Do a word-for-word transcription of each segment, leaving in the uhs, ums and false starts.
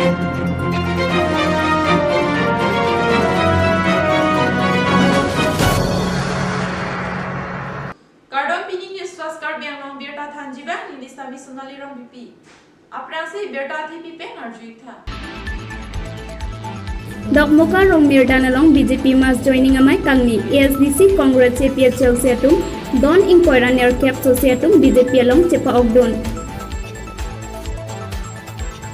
Kardom, pini News Fast Karbi Anglong birta thanji abang, neli Sami Sonali Rongpipi. Aphrangsi birta athe pipen arju-ik tha. Dokmoka Rongmirdan along B J P mass joining amei kangni, A S D C, Congress, A P H L C atum, don ingkoi ra nerkep sosi atum B J P along chepa-okdun.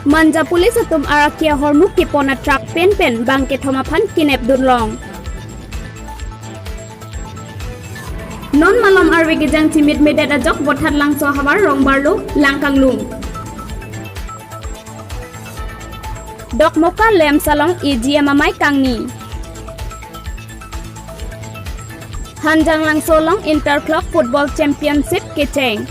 Manja police atum araki ahormu kepon a-truck penpen bang kethom aphan kinepdunlong. Non malom arve kejang chimitmedet ajok Vothatlangso ahavar Rongbarlo Langkanglum. Dokmoka LAMPS along A G M amei kangni. Hanjanglangso along Inter Club Football Championship kecheng.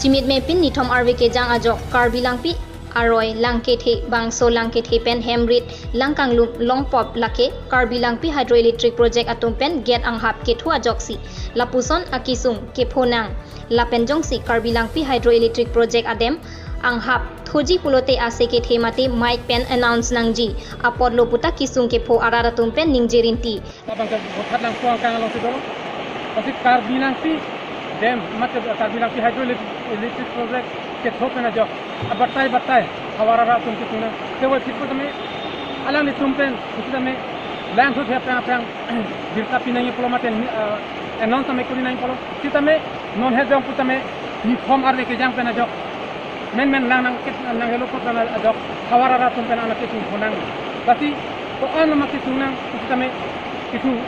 Chimitmepin nithom arve kejang ajok Karbi Langpi aroi Langkethe bangso Langkethe pen Hemrit Langkanglum Longpop lake Karbi Langpi Hydroelectric Project atum pen gate anghap kethu ajoksi lapuson akesung kepho nang. Lapen jongsi Karbi Langpi Hydroelectric Project adem anghap thuji pulote ase kethe mate mic pen announce nangji apotlo puta kesung kepho arat atum pen ningje rinti. Labang ke Vothatlangso angkang alongsi dolo. Pasi Karbi Langpi dam, mate Karbi Langpi Hydroelectric, electric project ketho pen ajok abatai batai havar arat atum kesung nang. Kewai phit pu tame alanglitum pen, pusi tame, langthu thep aphrang aphrang birta pinangji pulo mate, ah, announce tame kuri nangji pulo. Sitame non he jong pu tame nithom arve kejang pen ajok menmen lang nang kit nang helo kot nang ajok havar arat atum pen ana kesung pho nang. Pasi ko-an ma kesung nang, pusi tame kesung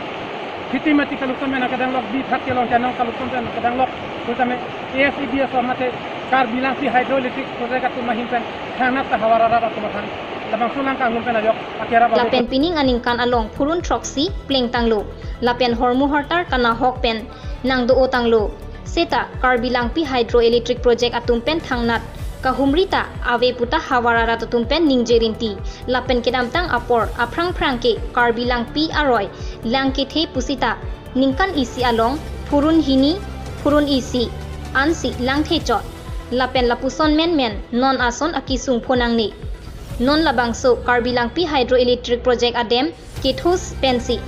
kheti mati kaluson pen kedang lok, bithat kelong chanong kaluson pen kedang lok, pusi tame A S E B S mate Karbi Langpi Hydroelectric Project atum ahin pen thangnat ta havar arat atum aphan labangso Langkanglum pen ajok akerap abang. Lapen pining aningkan along phurun throksi plengtanglo. Lapen hormu hortar kanahok pen nangdo-otanglo. Seta Karbi Langpi Hydroelectric Project atum pen thangnat kahumri ta ave puta havar arat atum pen ningje rinti. Lapen kedamtang apor aphrang aphrang ke Karbi Langpi aroi Langkethe pusita ningkan isi along phurun hini, phurun isi ansi langthe chot. Lapen lapuson menmen non ason akesung pho nangne. Non labangso Karbi Langpi Hydroelectric Project adem kethus pensi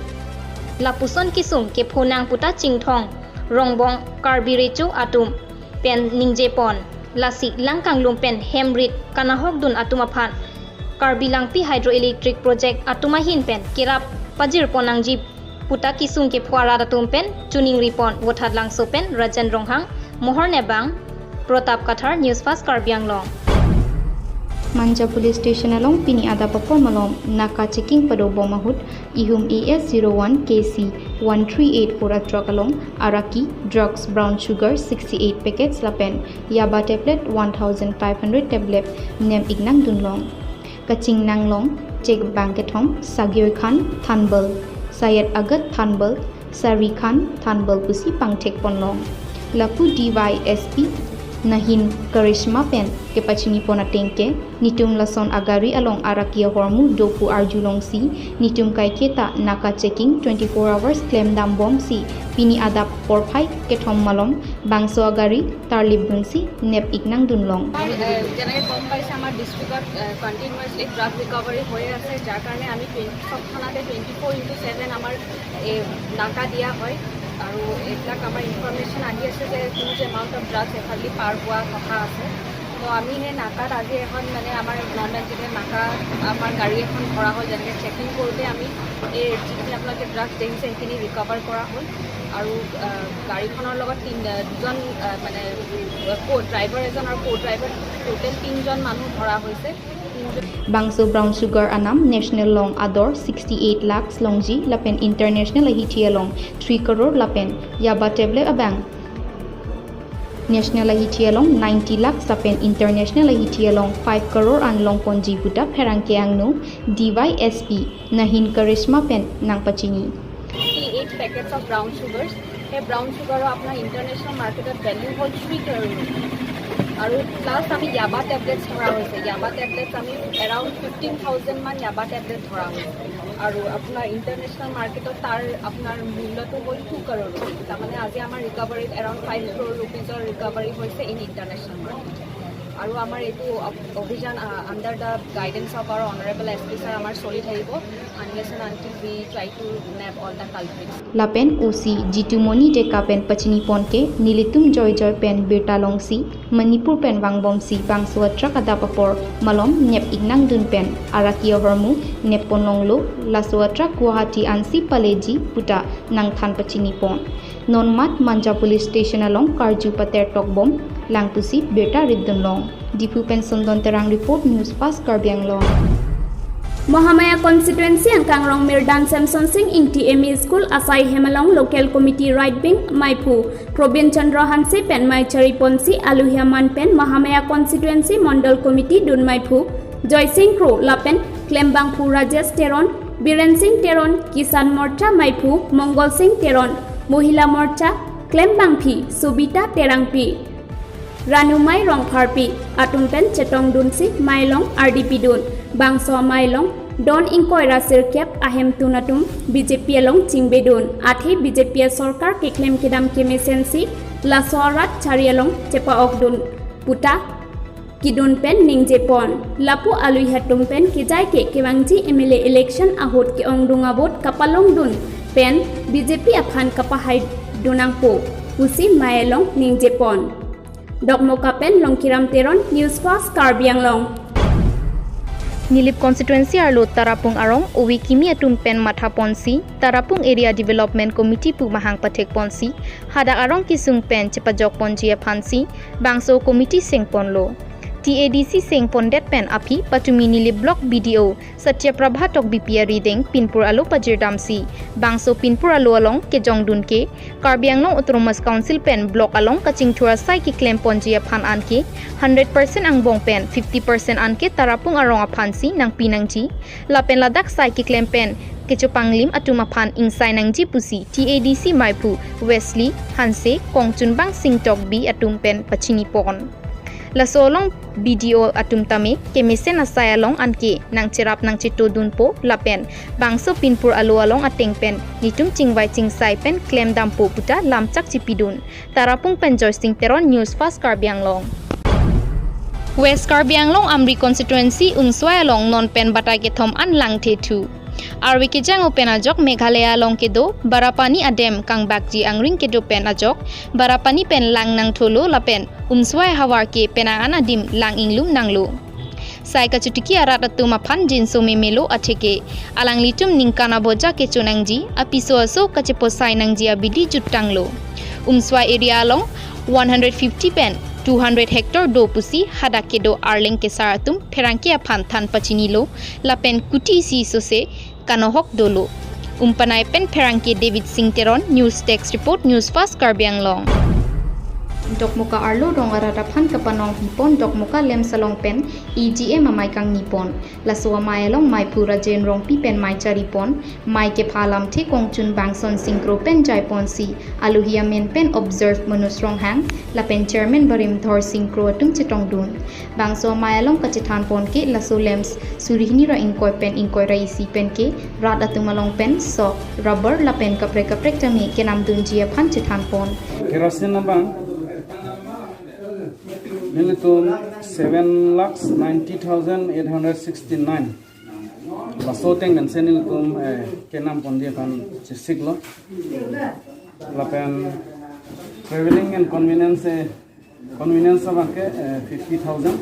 lapuson kesung kepho nang puta Chinthong, Rongbong, Karbi Recho atum pen ningje pon. Lasi Langkanglum pen Hemrit kanahokdun atum aphan Karbi Langpi Hydroelectric Project atum ahin pen kerap pajir pon nangji puta kesung kepho arat atum pen choningri pon. Vothatlangso pen Rajen Ronghang, Mohor Nebang, Pratap Kathar, News Fast Karbi Anglong. Manja Police Station along pini adap apor malom naka checking padobom ahut ihum A S zero one K C one three eight four a-truck along araki, drugs, brown sugar sixty-eight packets lapen yaba tablet one thousand five hundred tablet nem-ik nangdunlong. Kachingnanglong check bang kethom Sagioi Khan Thanbal, Syed Agat Thanbal, Sari Khan Thanbal pusi pangthek ponlong. Lapu D Y S P Nahin Karishma pen kepachini pon ateng ke, nitum lason agari along araki ahormu do pu arjulongsi nitum kaiketa naka checking twenty-four hours klemdambomsi pini adap porphai kethom malom bangso agari tarlipdunsi nep-ik nangdunlong. এ, যেনেকে গম পাইছে, আমাৰ ডিষ্ট্ৰিক্টত, এ, continuously drug recovery হৈ আছে, যাৰ কাৰণে আমি টুৱেণ্টি, সব থানাতে টুৱেণ্টি ফ'ৰ ইনটু ছেভেন আমাৰ এই নাকা দিয়া হয়। আৰু এইবিলাক আমাৰ ইনফৰমেশ্যন আহি আছে যে হিউজ এমাউণ্ট অফ ড্ৰাগছ এফালেদি পাৰ হোৱা কথা আছে। তো আমি সেই নাকাত আজি এখন, মানে, আমাৰ নন এন টি নাকা, আমাৰ গাড়ী এখন ধৰা হ'ল। যেনেকে চেকিং কৰোঁতে আমি এই যিখিনি আপোনালোকে ড্ৰাগছ দেখিছে, সেইখিনি ৰিকভাৰ কৰা হ'ল। আৰু, আহ, গাড়ীখনৰ লগত তিন, আহ, দুজন, আহ, মানে, আহ, কো ড্ৰাইভাৰ এজন আৰু কো ড্ৰাইভাৰ, টোটেল তিনিজন মানুহ ধৰা হৈছে। তিনিজন Bangso brown sugar anam national long ador sixty-eight lakhs longji lapen international ahithi along three crore lapen yaba tablet abang national ahithi along ninety lakhs lapen international ahithi along five crore an longponji puta pherangke angno D Y S P Nahin Karishma pen nangpachini. Fifty eight packets of brown Sugars. সেই ব্ৰাউন চুগাৰৰ আপোনাৰ ইণ্টাৰনেশ্যনেল মাৰ্কেটত ভেলিউ হ'ল থ্ৰী ক্ৰ'ৰ ৰুপিজ। আৰু প্লাছ আমি য়াবা টেবলেটছ ধৰা হৈছে। য়াবা টেবলেটছ আমি এৰাউণ্ড ফিফটিন থাউজেণ্ড মান য়াবা টেবলেট ধৰা হৈছে। আৰু আপোনাৰ ইণ্টাৰনেশ্যনেল মাৰ্কেটত তাৰ আপোনাৰ মূল্যটো হ'ল টু ক্ৰ'ৰ ৰুপিজ। তাৰমানে আজি আমাৰ ৰিকভাৰীত এৰাউণ্ড ফাইভ ক্ৰ'ৰ ৰুপিজৰ ৰিকভাৰী হৈছে ইন ইণ্টাৰনেশ্যনেল মাৰ্কেট। আৰু আমাৰ এইটো অভ- অভিযান under the guidance of our honourable S P sir আমাৰ চলি থাকিব, unless and until we try to nab all the culprits. Lapen O C Jitumoni Deka pen pachini pon ke nelitum joijoi pen birta longsi Manipur pen vangbomsi bangso atruck adap apor malom nep-ik nangdun pen araki ahormu nep pon longlo, laso atruck Guwahati ansi paleji puta nangthan pachini pon. Non mat Manja Police Station along karju pater tokbom lang pusi birta ripdun long. Diphu pen Sundon Terang report, News Fast Karbi Anglong. Mahamaya constituency angkang Rongmirdan Samson Sing Ingti M E School asai hem along local committee right wing maiphu Probin Chandra Hanse pen mai chari ponsi aluhi aman pen Mahamaya constituency mondol committee dun maiphu Joysing Kro lapen klembangphu Rajesh Teron, Biren Singh Teron, Kisan Morcha maiphu Mongol Singh Teron, Mohila Morcha klembangphi Sobita Terangpi, Ranumai Rongpharpi atum pen chetongdunsi mai along ardi pidun. Bangso amai along don ingkoi ra sirkep ahemtun atum B J P along chingbedun. Athe B J P asorkar keklem kedam kemesensi laso arat chari along chepa-okdun puta kedun pen ningje pon. Lapu aluhi atum pen kejai ke kevangji M L A election ahut ke-ongdung a-vote kapalongdun pen B J P aphan kapahaidun nangpo pusi mai along ningje pon. Dokmoka pen Longkiram Teron, News Fast Karbi Anglong. Nilip constituency arlo Tarapung arong ovi kimi atum pen matha ponsi Tarapung Area Development Committee pu mahang pathek ponsi hadak arong kesung pen chepajok ponji aphansi bangso committee seng ponlo. T A D C seng pondet pen aphi patumi Nilip Block B D O Satya Prabha Tokbipi arideng pinpur alo pajirdamsi bangso pinpur alo along kejongdun ke Karbi Anglong Autonomous Council pen block along kachingthur asai keklem ponji aphan anke hundred percent angbong pen fifty percent anke Tarapung arong aphansi nangpi nangji lapen ladak sai keklem pen kechopanglim atum aphan ingsai nangji pusi T A D C maiphu Wesley Hanse, Kongchunbang Singh Tokbi atum pen pachini pon. Laso along B D O atum tame kemesen asai along anke nangcherap nangchetodunpo lapen bangso pinpur alo along ateng pen netum chingvai chingsai pen klemdampo puta lamchak chipidun. Tarapung pen Joysing Teron, News Fast Karbi Anglong. West Karbi Anglong Amri constituency Umswai along non pen batai kethom an langthe thu. Arve kejang open ajok Meghalaya along kedo Barapani adem kangbakji angring kedo pen ajok Barapani pen lang nangtholo lapen Umswai havar ke penang an adim lang inglum nanglo. Sai kachotiki arat atum aphan jinso memelo atheke alanglitum ningkan aboja kecho nangji, apiso aso kacheposai nangji abidi juttanglo. Umswai area along one hundred fifty pen two hundred hectare do pusi hadak kedo Arleng kesar atum pherangke aphan than pachinilo lapen kuti isi sose kanohok dolo. Umpanai pen pherangke David Singh Teron, News Desk Report, News Fast Karbi Anglong. Dokmoka arlo rong arat aphan kapanong pipon Dokmoka LAMPS along pen E G M amei kangni pon. Laso amei along maiphu Rajen Rongpi pen mei chari pon, mei kepha alamthe Kongchunbang Sonsing Kro pen jai ponsi aluhi amen pen observe Manoj Ronghang lapen chairman barim Dhor Singh Kro atum chetongdun. Bangso amei along kachethan pon ke laso LAMPS suri hini ra ingkoi pen ingkoi ra isi pen ke rat atum along pen sok, rubber lapen kaprek kaprek tame kenamdunji aphan chethan pon. Kerosene abang nelitum seven lakhs ninety thousand eight hundred sixty-nine. Laso ateng pensi nelitum, eh, kenam ponji aphan chesiklo. Lapen traveling and convenience, eh, convenience abang ke, eh, fifty thousand.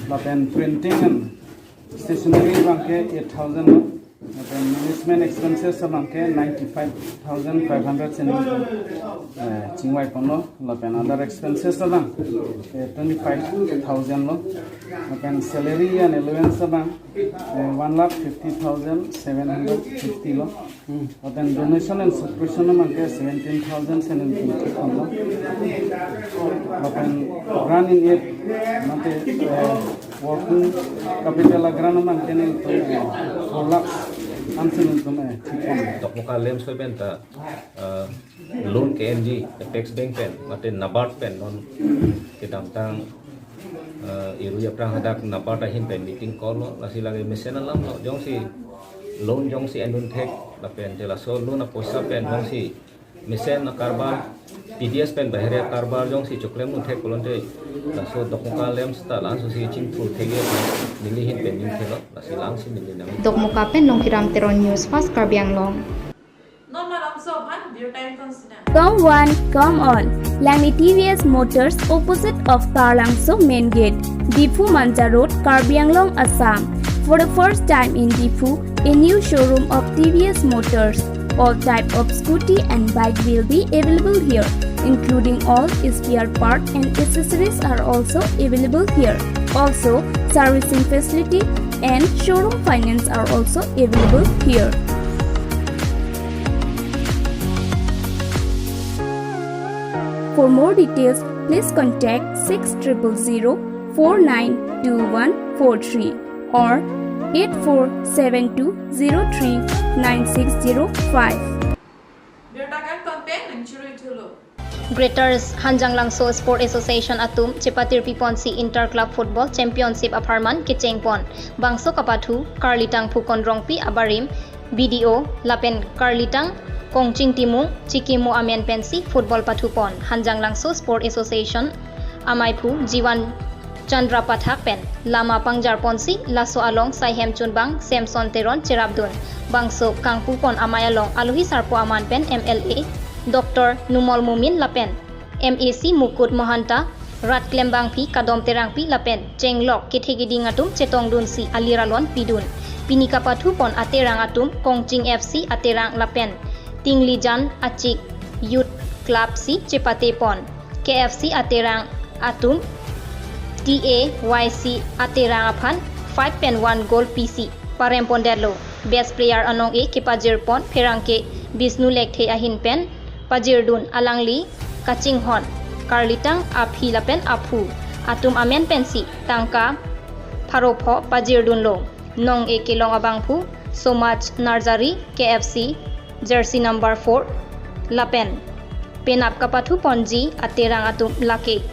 Lapen printing and stationery abang ke eight thousand lo. Lapen management expenses abang ke ninety-five thousand five hundred si nelitum, eh, chingvai ponlo. Lapen other expenses abang, eh, twenty-five thousand lo. Lapen salary and allowance abang, eh, one lakh fifty thousand seven hundred fifty lo. Lapen donation and subscription abang ke seventeen thousand si nelitum thik ponlo. Lapen grant in aid, mate, eh, working capital a grant abang ke nelitum, eh, four lakhs an si nelitum, eh, thik ponlo. Dokmoka LAMPS pen ta, eh, loan ke-enji Apex Bank pen, mate NABARD pen non kedamtang, eh, irui aphrang hadak NABARD ahin pen meeting call lo, lasi lake mesen alam lo, jongsi loan jongsi endun thek, lapen te laso loan apoisa pen jongsi Mesen akarbar, T D S pen bahire akarbar jongsi choklem un thek pulote, laso dokmoka lem seta la-an sosi chingthur thek-e, neli ahin pen ning thelo, lasi la-ansi neli nang. Dokmoka pen Longkiram Teron, News Fast Karbi Anglong. Non malomso aphan birta ingkon sina. Come one, come all. Langni T V S Motors, opposite of Taralangso Main Gate, Diphu Manja Road, Karbi Anglong, Assam. For the first time in Diphu, a new showroom of T V S Motors. All type of scooty and bike will be available here, including all spare part and accessories are also available here. Also, servicing facility and showroom finance are also available here. For more details, please contact six triple zero four nine two one four three or eight four seven two zero three nine six zero five. Birta kan konpen nang chirui thulo. Greater Hanjanglangso Sport Association atum chepatirpi ponsi Inter Club Football Championship apharman kecheng pon. Bangso kapathu Karlitang Phukon Rongpi abarim, B D O, lapen Karlitang Kongching Timung Chikimo amen pensi football pathu pon. Hanjanglangso Sport Association amaiphu Jiwan Chandra Pathak pen lama pangjar ponsi laso along saihem chunbang Samson Teron cherapdun. Bangso kangpu pon amei along alohi sarpo aman pen M L A Doctor Numal Momin lapen M A C Mukut Mahanta, rat klembangpi Kadom Terangpi lapen chenglok kethe keding atum chetongdunsi alir alon pidun. Pini kapathu pon aterang atum Kongching F C aterang lapen Tinglijan Achik Youth Club si chepate pon. K F C aterang atum T A Y C aterang aphan five pen one goal pisi parem pondetlo. Best player anong-e kepajir pon pherangke Bisnu Lekthe ahin pen pajirdun, alangli kachinghon Karlitang aphi lapen aphu atum amen pensi tangka pharo pho pajirdunlo. Nong-e kelong abangphu Somaj Narzari, K F C, jersey number four, lapen penap kapathu ponji aterang atum lake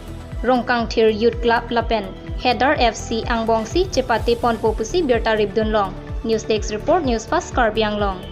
Rongkangthir Youth Club lapen Heather F C angbongsi chepate ponpo pusi birta ripdunlong. News Desk Report, News Fast Karbi Anglong.